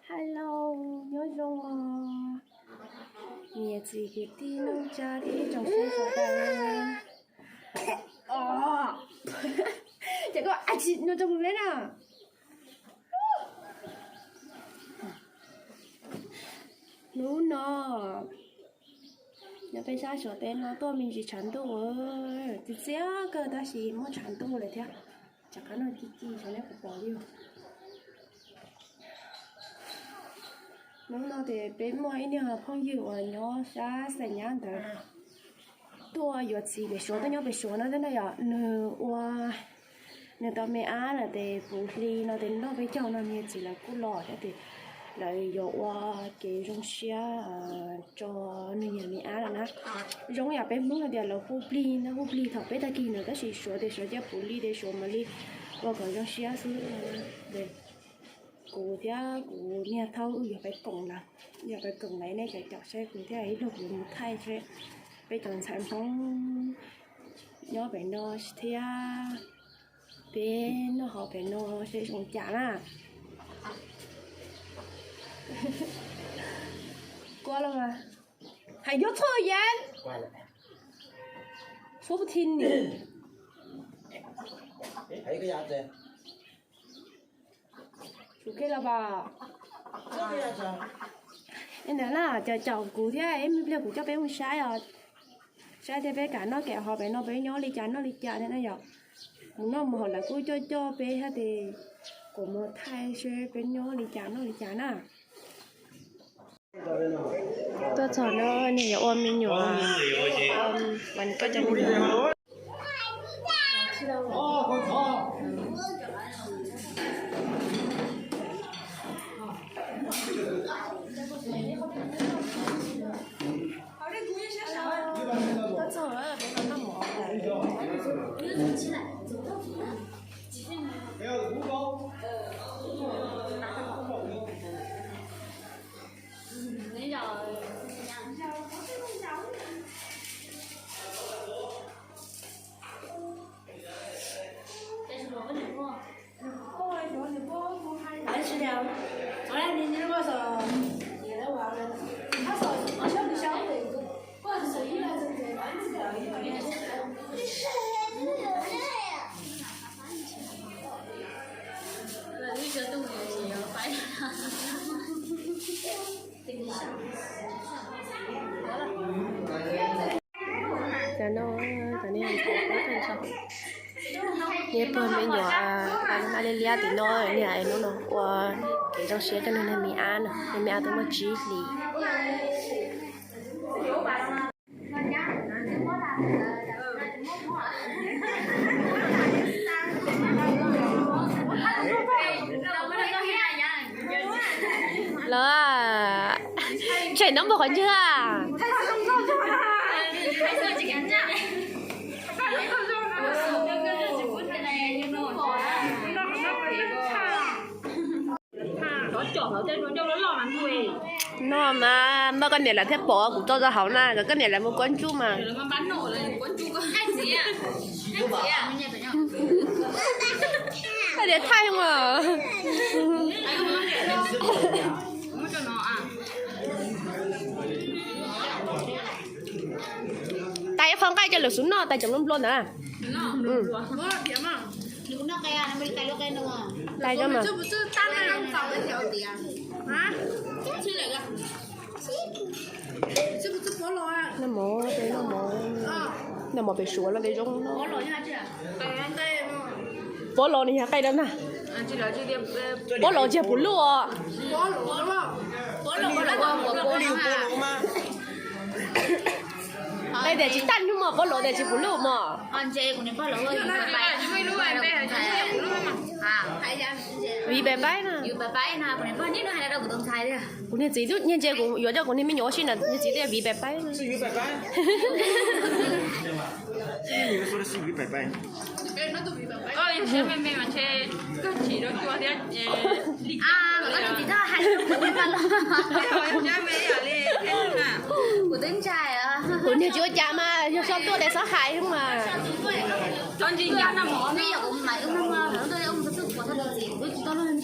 Hello, nyob zoo os niam txiv kwv tij neej tsa thiab ib tsoom saib sawv daws. Ces koj a tsis no rau mus peb na. Hnub no nyob peb sab Suav teb no tuaj me ntsis tshav ntuj, txias txias kawg tab sis muaj tshav ntuj lawm thiab. Rov qab no ci ci xyov neb puas pom li. Hnub no ces peb muaj ib niag phooj ywg uas nyob sab Xais Nyab ntawd tuaj yuav txiv pem Suav, tuaj nyob pem Suav no thiab na yom. Nws ua, nws tau me ab lawm ces puv hli no ces noj peb caug no niag txiv lawv kuj los thiab ces lawv yuav ua kev zoo siab tso nws niag me ab lawm na. Zoo yam peb Hmoob hais tias lawv hu plig no, hu plig thaum peb tag kis ntawd tab sis Suav tias Suav cia puv hli ces Suav mam li ua kom zoo siab xwb. Kuv thiab kuv niag thaub wb yuav pais koom lawv, yog pais koom lawv nej cov caum saib kuv thiab ib pliag kuv yuav mus thaij seb peb cov ntxhais Hmoob nyob pem no thiab peb noj hauv pem no seb zoo cas na. Kua los mas hais nyob txhua yam. Số tin nhỉ? Tus khe los pas. Ntawd na, cov caum kuv thiab ib pliag kuv coj peb mus saib os. Saib thiab peb kam noj kam haus pem no peb nyob li cas noj li cas thiab na yom. Mus noj mus haus lawv kuj coj coj peb thiab ces kuv mus thaij seb peb nyob li cas noj li cas na. Tuaj txog no nws yuav ua me nyuam, ua koj cov me nyuam. Cov no, cov no, niam pog me nyuam, a, liab liab tim no, niam es hnub no ua kev zoo siab rau nws niag me ab no, nws me ab twb muaj tsib hlis. Los, tseem nyob npaum qhov ncig a? No mas npaj koj niam lawv thiaj pom kuv tso rau hauv na, kom koj niam lawv mus kuab ntsuj mas. Koj niam thaij mas. Tais ib qho nqaij coj lawm xub noj, tais cov nplooj nplooj ntawd. Tais coj mas. Noj mov, noj mov, noj mov pem Suav los tes zoo no. Pob los nws yog qaij dab na. Pob los tsis yog puv luj os. Qaij tias tsis tag hnub mog, pob los tias tsis puv luj mog. Viv pais paib na. Kuv niag txiv, niag ntses kuv yuav coj kuv niag me nyuam ua si na, niag txiv tias viv pais paib. Kuv niag tsis ua cas mas yog so tuaj tes xob hais mas.